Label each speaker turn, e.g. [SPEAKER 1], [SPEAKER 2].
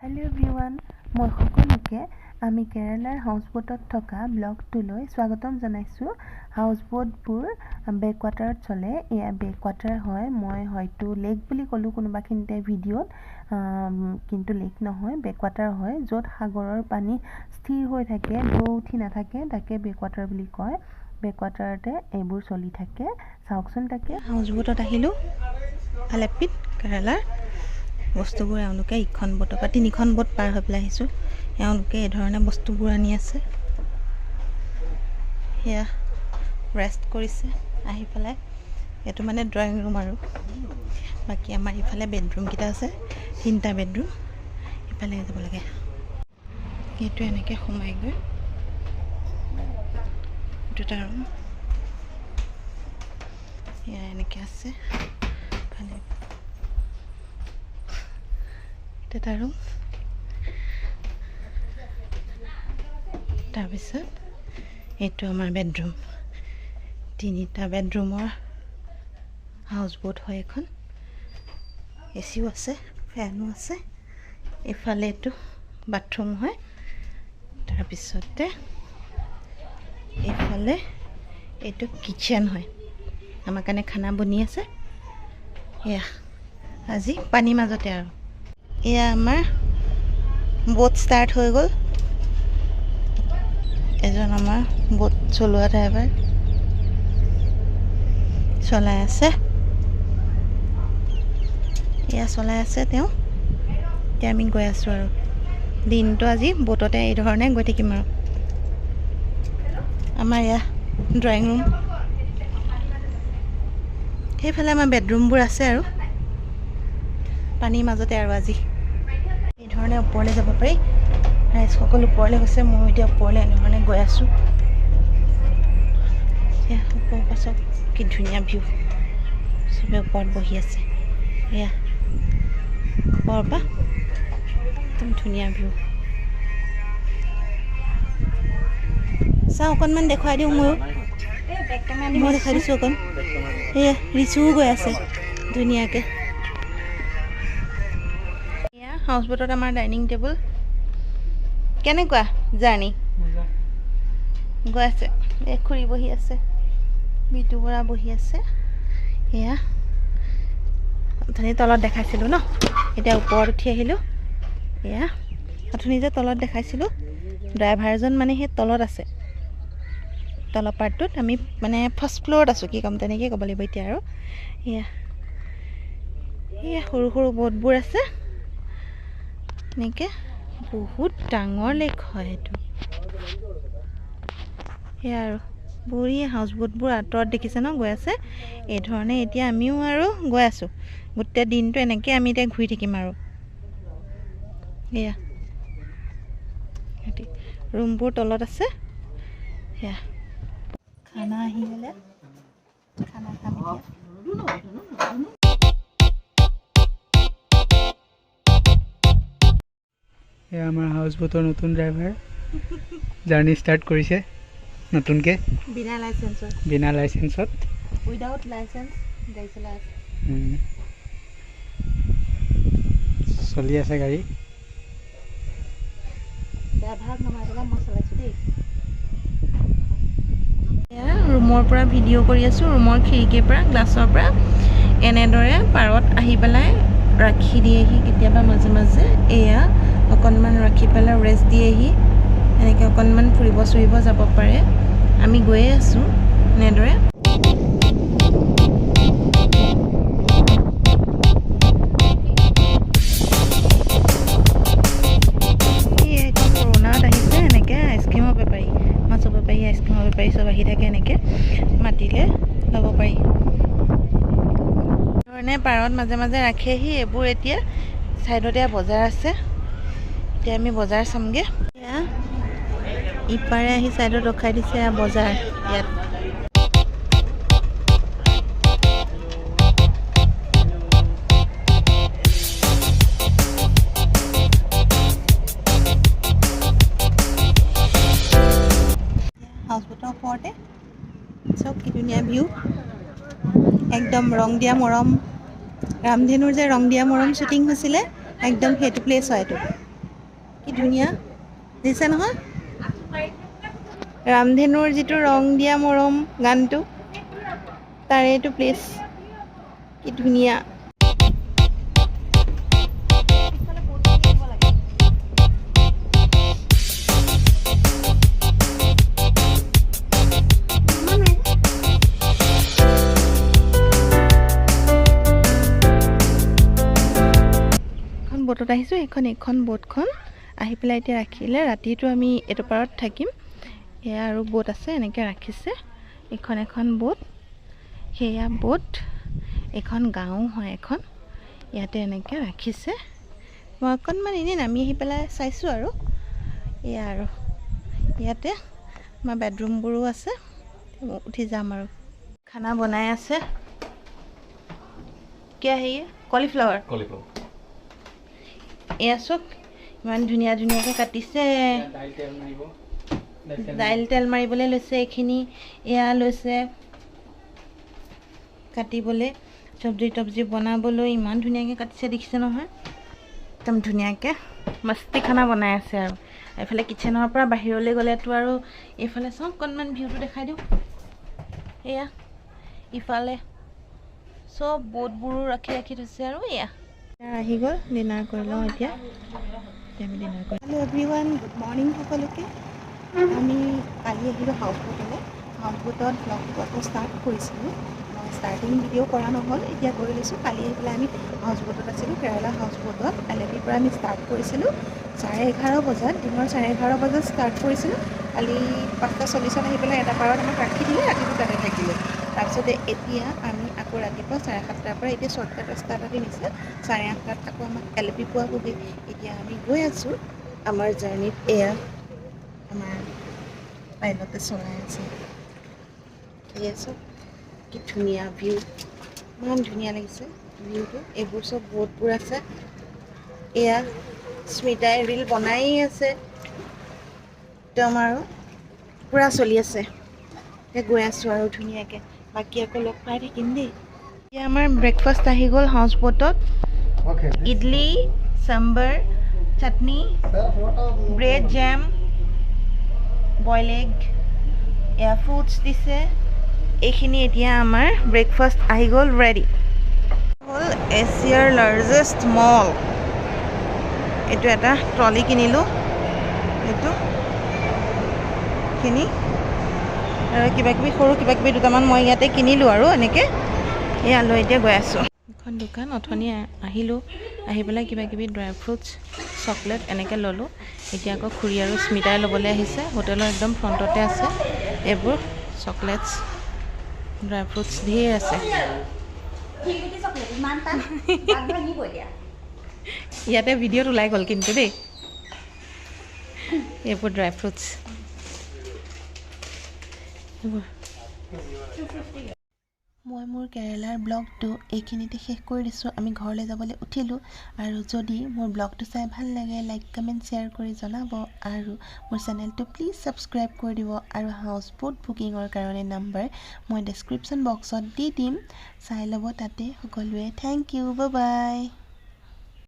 [SPEAKER 1] Hello' everyone, মই সকলোকে আমি কেৰেলাৰ হাউচবোটত থকা ব্লগটোলৈ স্বাগতম জনাইছোঁ। হাউচবোটবোৰ বেকৱাটাৰত চলে। এয়া বেকৱাটাৰ হয়। মই হয়তো লেক বুলি ক'লোঁ কোনোবাখিনিতে ভিডিঅ'ত, কিন্তু লেক নহয়, বেকৱাটাৰ হয়। য'ত সাগৰৰ পানী স্থিৰ হৈ থাকে, ঢৌ উঠি নাথাকে, তাকে বেকৱাটাৰ বুলি কয়। বেকৱাটাৰতে এইবোৰ চলি থাকে। চাওকচোন তাকে।
[SPEAKER 2] হাউচবোটত আহিলোঁ আলেপ্পিত, কেৰেলাৰ। বস্তুবোৰ এওঁলোকে ইখন বোটৰ পৰা তিনিখন বোট পাৰ হৈ পেলাই আহিছোঁ। এওঁলোকে এই ধৰণে বস্তুবোৰ আনি আছে। সেয়া ৰেষ্ট কৰিছে আহি পেলাই। এইটো মানে ড্ৰয়িং ৰুম আৰু বাকী আমাৰ ইফালে বেডৰুমকেইটা আছে, তিনিটা বেডৰুম। ইফালে যাব লাগে। এইটো এনেকৈ সোমাই গৈ দুটা ৰুম এয়া এনেকৈ আছে। ইফালে এটা ৰুম, তাৰপিছত এইটো আমাৰ বেডৰুম। তিনিটা বেডৰুমৰ হাউচবোট হয় এখন। এ চিও আছে, ফেনো আছে। এইফালে এইটো বাথৰুম হয়। তাৰপিছতে এইফালে এইটো কিটচেন হয়। আমাৰ কাৰণে খানা বনি আছে। এয়া আজি পানীৰ মাজতে আৰু। এয়া আমাৰ বোট ষ্টাৰ্ট হৈ গ'ল। এজন আমাৰ বোট চলোৱা ড্ৰাইভাৰ চলাই আছে। এয়া চলাই আছে তেওঁ। এতিয়া আমি গৈ আছোঁ আৰু দিনটো আজি বোটতে এই ধৰণে গৈ থাকিম আৰু। আমাৰ এয়া ড্ৰয়িং ৰুম, সেইফালে আমাৰ বেডৰুমবোৰ আছে আৰু পানীৰ মাজতে আৰু আজি এই ধৰণে ওপৰলৈ যাব পাৰি। ৰাইজসকল ওপৰলৈ গৈছে, ময়ো এতিয়া ওপৰলৈ এনেধৰণে গৈ আছোঁ। এয়া ওপৰৰ পৰা চাওক কি ধুনীয়া ভিউ। চবে ওপৰত বহি আছে। এয়া ওপৰৰ পৰা একদম ধুনীয়া ভিউ। চাওঁ অকণমান দেখুৱাই দিওঁ। ময়ো মই দেখাই দিছোঁ অকণ। এয়া ৰিচুও গৈ আছে ধুনীয়াকৈ। এয়া হাউচবোটত আমাৰ ডাইনিং টেবুল। কেনেকুৱা জাৰ্ণি গৈ আছে। এই খুৰী বহি আছে, বিটু বৰা বহি আছে। এয়া অথনি তলত দেখাইছিলোঁ ন, এতিয়া ওপৰত উঠি আহিলোঁ। এয়া অথনি যে তলত দেখাইছিলোঁ, ড্ৰাইভাৰজন মানে সেই তলত আছে, তলৰ পাৰ্টটোত। আমি মানে ফাৰ্ষ্ট ফ্ল'ৰত আছোঁ, কি ক'ম তেনেকৈয়ে ক'ব লাগিব এতিয়া আৰু। এয়া এয়া সৰু সৰু বোটবোৰ আছে এনেকৈ। বহুত ডাঙৰ লেক হয় এইটো। সেয়া আৰু বুঢ়ী হাউচবোটবোৰ আঁতৰত দেখিছে ন গৈ আছে এই ধৰণে। এতিয়া আমিও আৰু গৈ আছোঁ। গোটেই দিনটো এনেকৈ আমি এতিয়া ঘূৰি থাকিম আৰু। এয়া ৰুমবোৰ তলত আছে। সেয়া খানা আহি গ'লে খানা খাম এতিয়া।
[SPEAKER 3] এয়া আমাৰ হাউচবোটৰ নতুন ড্ৰাইভাৰ জাৰ্ণি ষ্টাৰ্ট কৰিছে নতুনকৈ,
[SPEAKER 2] বিনা লাইচেঞ্চত।
[SPEAKER 3] বিনা লাইচেঞ্চত,
[SPEAKER 2] উইদাউট লাইচেঞ্চ গাড়ী চলাই আছে।
[SPEAKER 3] চলি আছে গাড়ী।
[SPEAKER 2] ড্ৰাইভাৰক নমাই পেলাই মই চলাইছোঁ দেই। এয়া ৰুমৰ পৰা ভিডিঅ' কৰি আছোঁ। ৰুমৰ খিৰিকীৰ পৰা, গ্লাছৰ পৰা এনেদৰে পাৰত আহি পেলাই ৰাখি দিয়েহি কেতিয়াবা মাজে মাজে। এয়া অকণমান ৰাখি পেলাই ৰেষ্ট দিয়েহি। এনেকৈ অকণমান ফুৰিব চুৰিব যাব পাৰে। আমি গৈয়ে আছোঁ এনেদৰে। কৰোণাত আহিছে এনেকৈ আইচক্ৰীমৰ বেপাৰী, মাছৰ বেপাৰী, আইচক্ৰীমৰ বেপাৰী চব আহি থাকে। এনেকৈ মাতিলে ল'ব পাৰি। ধৰণে পাৰত মাজে মাজে ৰাখেহি এইবোৰ। এতিয়া ছাইডতে বজাৰ আছে, এতিয়া আমি বজাৰ চামগৈ। এয়া ইপাৰে আহি ছাইডত ৰখাই দিছে বজাৰ ইয়াত। হাউচবোটৰ ওপৰতে চাওক কি ধুনীয়া ভিউ। একদম ৰং দিয়া মৰম, ৰামধেনুৰ যে ৰং দিয়া মৰম শ্বুটিং হৈছিলে, একদম সেইটো প্লেচ হয় এইটো। কি ধুনীয়া দিছে নহয়। ৰামধেনুৰ যিটো ৰং দিয়া মৰম গানটো, তাৰে এইটো প্লেচ, কি ধুনীয়া। এখন ব'টত আহিছোঁ, এইখন ব'টখন আহি পেলাই এতিয়া ৰাখিলে। ৰাতিটো আমি এইটো পাৰত থাকিম। এয়া আৰু ব'ট আছে, এনেকৈ ৰাখিছে। এইখন এখন ব'ট, সেয়া ব'ট, এইখন গাঁও হয় এখন, ইয়াতে এনেকৈ ৰাখিছে। মই অকণমান এনেই নামি আহি পেলাই চাইছোঁ আৰু। এয়া আৰু ইয়াতে আমাৰ বেডৰুমবোৰো আছে, উঠি যাম আৰু। খানা বনাই আছে। কিয়া হে কলিফ্লাৱাৰ, এয়া চব ইমান ধুনীয়া ধুনীয়াকৈ কাটিছে। দাইল তেল মাৰিবলৈ লৈছে এইখিনি, এয়া লৈছে কাটিবলৈ, চব্জি তব্জি বনাবলৈ ইমান ধুনীয়াকৈ কাটিছে, দেখিছে নহয়, একদম ধুনীয়াকৈ মস্তি খানা বনাই আছে। আৰু এইফালে কিটচেনৰ পৰা বাহিৰলৈ গ'লেতো আৰু এইফালে চাওঁ অকণমান ভিউটো দেখাই দিওঁ। এয়া ইফালে চব ব'টবোৰো ৰাখি ৰাখি থৈছে। আৰু এয়া আহি গ'ল, ডিনাৰ কৰি লওঁ এতিয়া। আমি ডিনাৰ কৰি।
[SPEAKER 1] হেল্ল' এভৰিৱান, গুড মৰ্ণিং সকলোকে। আমি কালি আহিলোঁ হাউচ বোটলৈ। হাউচ বোটত ব্লগটো আকৌ ষ্টাৰ্ট কৰিছিলোঁ। মই ষ্টাৰ্টিং ভিডিঅ' কৰা নহ'ল, এতিয়া কৰি লৈছোঁ। কালি আহি পেলাই আমি হাউচ বোটত আছিলোঁ, কেৰেলা হাউচ বোটত। এলেপিৰ পৰা আমি ষ্টাৰ্ট কৰিছিলোঁ 11:30 বজাত, দিনৰ 11:30 বজাত ষ্টাৰ্ট কৰিছিলোঁ। কালি 5:40 আহি পেলাই এটা পাৰত আমাক ৰাখি দিলে, ৰাতিটো তাতে থাকিলোঁ। তাৰপিছতে এতিয়া আমি আকৌ ৰাতিপুৱা 7:30ৰ পৰা এতিয়া শ্বৰ্টকাট ৰাস্তা এটা দি নিছে, 8:30ত আকৌ আমাক এলেপি পোৱাবগৈ। এতিয়া আমি গৈ আছোঁ আমাৰ জাৰ্ণিত। এয়া আমাৰ পাইলটে চলাই আছে। এয়া চব কি ধুনীয়া ভিউ, ইমান ধুনীয়া লাগিছে ভিউটো। এইবোৰ চব ব'টবোৰ আছে। এয়া স্মিতাই ৰীল বনায়েই আছে, একদম আৰু পূৰা চলি আছে। এতিয়া গৈ আছোঁ আৰু ধুনীয়াকৈ, বাকী আকৌ লগ পাই থাকিম দেই। এতিয়া আমাৰ ব্ৰেকফাষ্ট আহি গ'ল হাউচ ব'টত। Idli, sambar, chutney, bread jam, boil egg, এয়া ফ্ৰুটছ দিছে। এইখিনি এতিয়া আমাৰ ব্ৰেকফাষ্ট আহি গ'ল, ৰেডি হ'ল। এছিয়াৰ লাৰ্জেষ্ট মল। এইটো এটা ট্ৰলি কিনিলোঁ, এইটো কিনি আৰু কিবা কিবি সৰু কিবা কিবি দুটামান মই ইয়াতে কিনিলোঁ আৰু এনেকৈ এয়া লৈ এতিয়া গৈ আছোঁ। এখন দোকান অথনি আহিলোঁ, আহি পেলাই কিবা কিবি ড্ৰাই ফ্ৰুটছ, চকলেট এনেকৈ ল'লোঁ। এতিয়া আকৌ খুৰী আৰু স্মিতাই ল'বলৈ আহিছে। হোটেলৰ একদম ফ্ৰণ্টতে আছে এইবোৰ চকলেটছ, ড্ৰাই ফ্ৰুটছ ধেৰ আছে। ইয়াতে ভিডিঅ'ত ওলাই গ'ল কিন্তু দেই, এইবোৰ ড্ৰাই ফ্ৰুটছ এইবোৰ।
[SPEAKER 2] মই মোৰ কেৰেলাৰ ব্লগটো এইখিনিতে শেষ কৰি দিছোঁ। আমি ঘৰলৈ যাবলৈ উঠিলোঁ। আৰু যদি মোৰ ব্লগটো চাই ভাল লাগে, লাইক, কমেণ্ট, শ্বেয়াৰ কৰি জনাব আৰু মোৰ চেনেলটো প্লিজ ছাবস্ক্ৰাইব কৰি দিব। আৰু হাউচ বোট বুকিঙৰ কাৰণে নাম্বাৰ মই ডেছক্ৰিপশ্যন বক্সত দি দিম, চাই ল'ব তাতে সকলোৱে। Thank you, bye bye.